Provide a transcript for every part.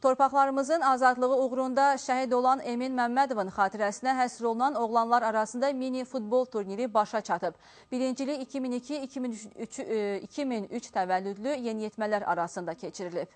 Torpaqlarımızın azadlığı uğrunda şəhid olan Emin Məmmədovun xatirəsinə həsr olunan oğlanlar arasında mini futbol turniri başa çatıb. Birincilik 2002, 2003 təvəllüdlü yeniyetmələr arasında keçirilib.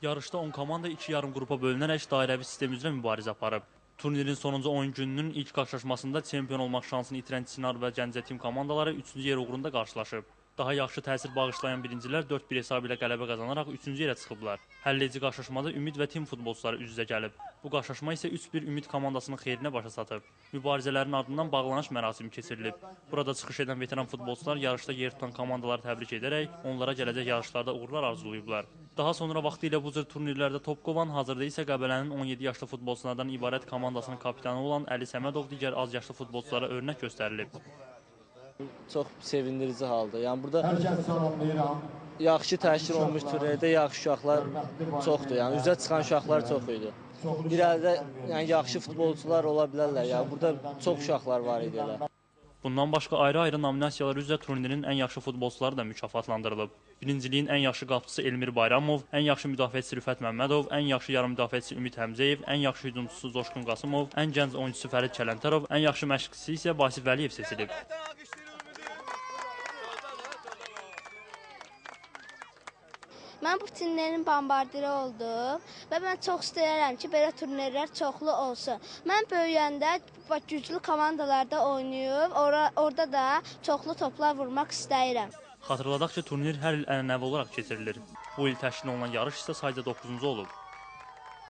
Yarışda 10 komanda 2 yarım qrupa bölünərək dairəvi sistem üzrə mübarizə aparıb. Turnirin sonuncu oyun gününün ilk qarşılaşmasında çempion olmaq şansını itirən Çinar və Gəncə Tim komandaları 3-cü yer uğrunda qarşılaşıb. Daha yaxşı təsir bağışlayan birincilər 4-1 hesabı ilə qələbə qazanaraq 3-cü yerə çıxıblar. Həll edici qarşılaşmada Ümid və Tim futbolçuları üz-üzə gəlib. Bu qarşılaşma isə 3-1 Ümid komandasının xeyrinə başa çatıb. Mübarizələrin ardından bağlanış mərasimi keçirilib. Burada çıxış edən veteran futbolçular yarışda yer tutan komandaları təbrik edərək onlara gələcək yarışlarda uğurlar arzulayıblar. Daha sonra vaxtilə bu cür turnirlərdə top qovan, hazırda isə Qəbələnin 17 yaşlı futbolçulardan ibarət komandasının kapitanı olan Əli Səmədov digər az yaşlı futbolçulara örnək göstərilib. Çox sevindirici haldır. Yəni burada yaxşı təşkil olunmuş turnirdə yaxşı uşaqlar çoxdur. Yəni üzə çıxan uşaqlar çox idi. İrəlidə yəni yaxşı futbolçular ola bilərlər. Yəni burada çox uşaqlar var idi elə. Bundan başqa ayrı-ayrı nominasiyalar üzrə turnirin ən yaxşı futbolçuları da mükafatlandırılıb. Birinciliyin ən yaxşı qapıçısı Elmir Bayramov, ən yaxşı müdafiəçisi Rüfət Məmmədov, ən yaxşı yarım müdafiəçisi Ümid Həmzəyev, ən yaxşı hücumçusu Coşqun Qasımov, ən gənc oyunçusu Fərid Kələntərov, ən yaxşı məşqçisi isə Vasif Əliyev seçilib. Mən bu turnirin bombardiri oldum və mən çox istəyirəm ki, belə turnirlər çoxlu olsun. Mən böyüyəndə güclü komandalarda oynayıb, orada da çoxlu toplar vurmaq istəyirəm. Xatırladaq ki, turnir hər il ənənəvi olaraq keçirilir. Bu il təşkil olunan yarış isə sayca 9-cu olub.